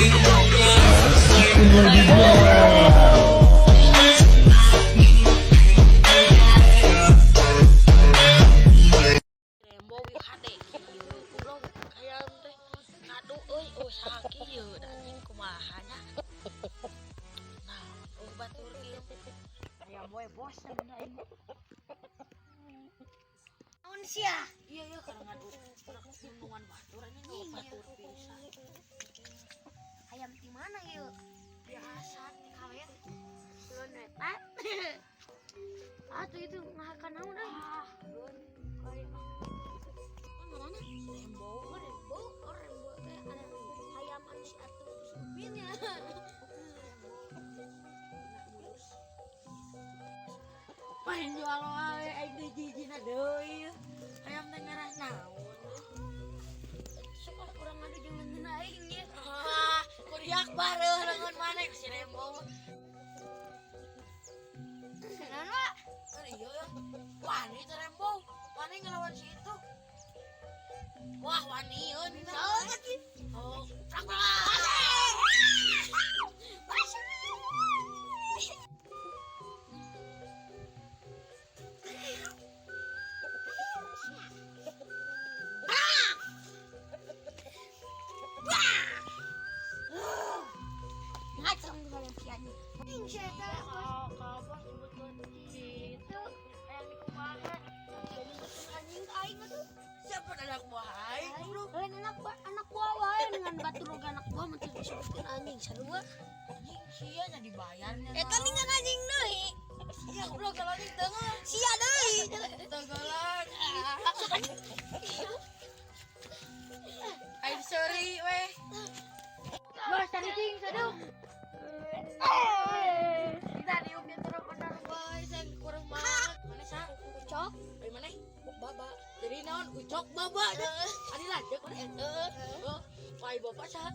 Rembo ieu hade kieu, goblok, hayam teh ngadu euy. Oh, saha kieu da, anjing, kumaha nya? Nah, oh, batur kieu hayam we, bosen da aing. Naon sia? Iya, karena ngadu nundungan batur, anjing, oh, batur pisan. Hayam di mana ieu? Biasa ti kawen. Ulun eta. Atuh itu ngahakan naon euy? Ah, geun. Ngaranna? Rembo. Oh, Rembo, oh, Rembo teh ada hayam anu si atuh si Upin ya. Mulus. Main jual wae, aing teh jijina deui. Hayam teh ngarah naon? Sok ah, urang ngadu jeung leungeun aing nya. Ah, kuriak bareuh leungeun maneh si Rembo. Naon, Pak? Kan iya ya. Wani teh Rembo. Wani ngelawan si itu. Wah, waniun. Sok atuh. Oh, prak prak. Masuk. Ngaceng hayam si anjing. Anjing si eta. Ka bos sebutkeun gitu. Hayang dikumaha? Jadi nyebutkeun anjing ka aing atuh. Siapa anak buah aing, goblok? Lain anak buah wae, dengan batur oge anak buah mun teu disebutkeun anjing sarua. Anjing sia nya dibayarnya. Eta ningan anjing deui. Iya, goblok, kalau anjing deungeun. Sia deui. Tegelan. I'm sorry weh. Bos, tadi ting saduk. Kita diuknya terus bener boy, saya kurang banget. Mana sa? Ucok. Dari mana? Baba. Jadi naon ucok baba. Adi lanjut mana? Oh, ai bapak sa?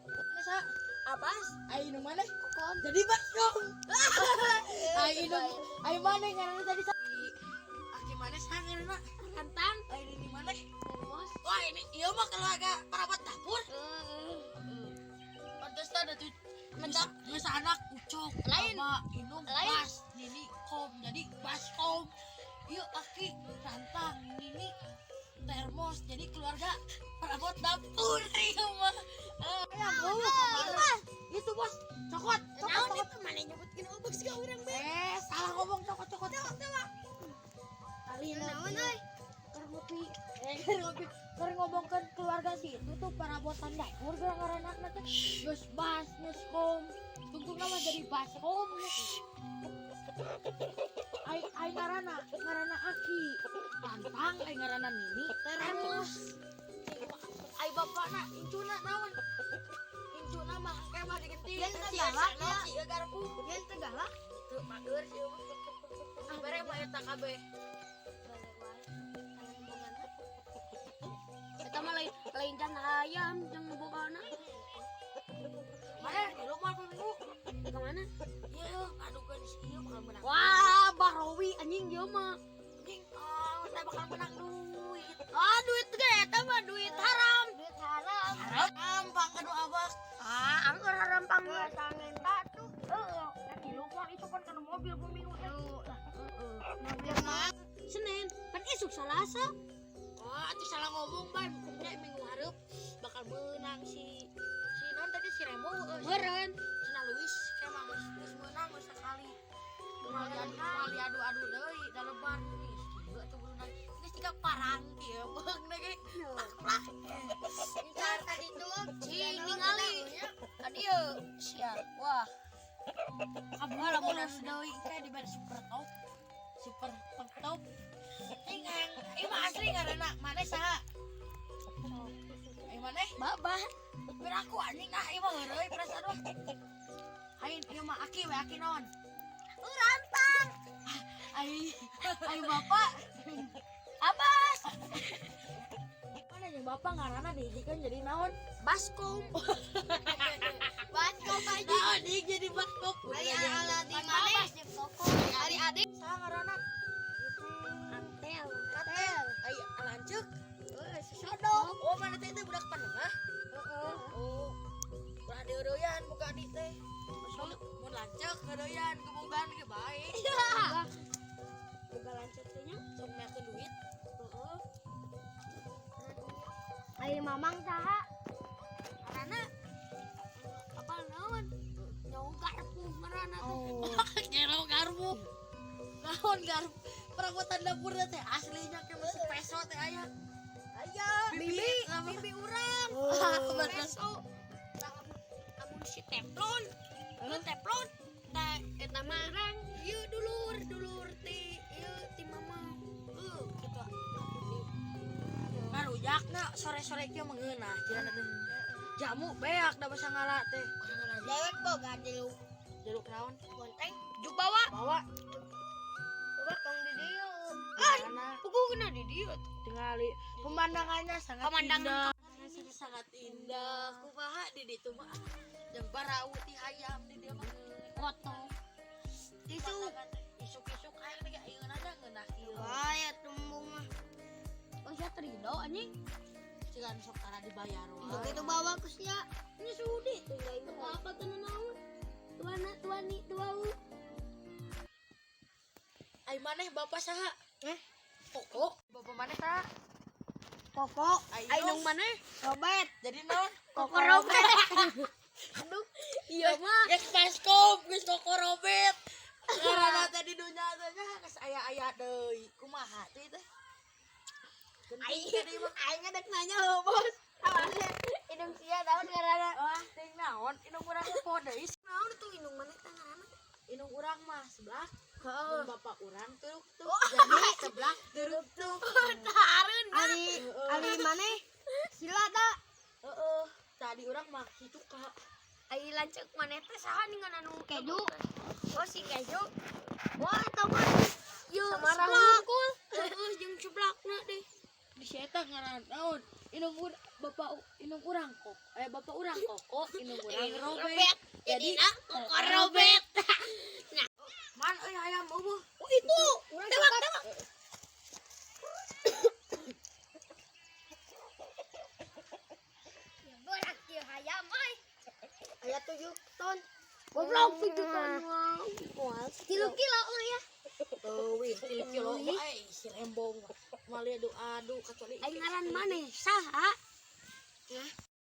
Mana sa? Abbas. Ai nu mana? Kokom. Jadi baskom. Ai nu ai mana ngaranna tadi sa? Aki mana sa ngaranna? Rantang. Ai di mana? Termos. Wah, ini iya mah keluarga perabot dapur. Pantes ada tuh Mendak. Geus anak ucok, Lain. Baba, indung, Lain. bas, nini, kom, jadi baskom. Yuk aki rantang, nini termos, jadi keluarga perabot dapur iya mah. Ya, oh, kemana? Itu bos, cokot, cokot, Naon cokot. itu mana nyebutkeun obok ka urang be. Eh, salah ngomong, cokot, cokot. Kali Naon euy? Keur ngopi, eh, keur ngopi, keur ngomongkeun keluarga si itu tuh perabotan dapur geura ngaranna teh. Geus bas, geus kom. Tungtungna mah jadi baskom. Ai ai ngaranna, ngaranna Aki. Pantang, ai ngaranna Nini, termos. Ai bapakna incuna naon? Incuna mah kayak mah diganti. Yang teu galak ya. Si ieu garpu. Yang teu galak. Teu mager sih mah. Ah, bere mah eta kabeh. Eta mah lain lain jan hayam jeung bogana. Mana di rumah apa minggu? Ke mana? Iya, ngadukeun si ieu bakal menang. Wah, Bahrowi anjing ieu mah. Anjing, oh, saya bakal menang duit. Ah, duit ge eta mah duit haram. Duit haram. Haram pang kanu abah. Ah, anggur haram pang menta tuh. Heeh, di luar itu kan kana mobil bu minggu teh. Heeh. Mobil mah Senin, pan isuk Salasa. Wah, itu salah ngomong, Ban. Nya minggu hareup bakal menang si si non tadi si Remo heeh. Meureun. Cenah Luis kayak mah geus geus menang geus sekali. Moal diadu moal diadu-adu deui da lebar geus kieu atuh buruna. Geus tiga parang kieu beung ge. Plak plak. Ntar tadi tuh cing ningali. Adieu sia. Wah, Kabur bonus deui kayak diberi super top. Super top top. Ingang, ieu mah asli ngaranna maneh saha? Ai maneh? Baba. Biar aku anjing ah, ieu mah heureuy perasaan mah. Aing ieu mah aki we, aki naon? Rantang. Ai ai bapak Abbas. Mana yang bapak ngaranna dihijikeun jadi naon? Baskom. Baskom aja. Naon di jadi baskom. Ari ala di mana? Ari adik. Saha ngaranna? Katel. Katel. Ai lanceuk. Eh, sosodok. Oh, mana teh teh budak panengah? Heeh. Oh. Ulah Lanceuk kedoyan gebogan ge bae. Boga lanceuk teh nya. Sok meakeun duit. Heeh. Ai mamang saha? Karena apa naon? Nyawa garpu ngaranna teh. Oh. Gelo garpu. Naon garpu? Perabotan dapur teh aslinya ke masih peso teh aya. Aya, Bibi, Bibi urang. Oh. Bener. Peso. Amun si teflon, nu teflon tah eta mah ieu dulur, dulur ti ieu ti mama. Heuh, kitu. Ngarujakna sore-sore kieu mengeunah cenah teh. Jamu beak da basa ngala teh. Dewek boga jeruk Jeruk naon? bonteng. Juk bawa. Bawa. Coba tong di dieu. Mana? Pukul di dieu. Tingali pemandangannya sangat Pemandangan indah. Sangat indah. Kumaha di ditu mah. Jeung barau ti hayam di dieu mah. Potong. Isuk isuk-isuk hayang ge ayeuna da ngeunah kieu. Bae tembung mah. Oh sia terido anjing. Cigan sok tara dibayar wae. Begitu bawa ku sia. Ini sudi tuh apa tuh naon? Tuana tuani tuau. Ai maneh bapak saha? Eh? Koko. Bapak maneh saha? Koko, Ai Ai nung maneh? Robert, Jadi naon? Koko Robert. Aduh, iya mah. Geus baskom, geus koko Robert. Ngaranna teh di dunya teh nya geus aya-aya deui. Kumaha teh teh? Aing aing dek nanya heuh, Bos. Awalnya indung sia naon ngaranna? Wah, ting naon? Indung urang poho deui. Naon tuh indung maneh teh ngaranna? Indung urang mah sebelah. Heeh. Bapak urang turuk tuk. Jadi sebelah turuk tuk. Tareun. Ari ari maneh sila da. Heeh. Tadi urang mah kitu ka. Ai lanceuk maneh teh saha ningan anu Keju. Oh si keju. Wah, eta mah Yo, Samarang seblak. hungkul. Heeh, jeung seblakna deh. Di si eta ngaran naon? Indung urang bapak indung urang kok. Eh bapak urang koko, indung urang Robert. Jadi Koko Robert. Man euy hayam eueuh. Oh itu. Tewak, tewak. Borak ieu hayam euy. Aya 7 ton. Goblok 7 ton. Wow. 3 kilo euy ya. Euy, 3 kilo bae si rembong. Moal adu-adu kecuali Aing ngaran maneh saha?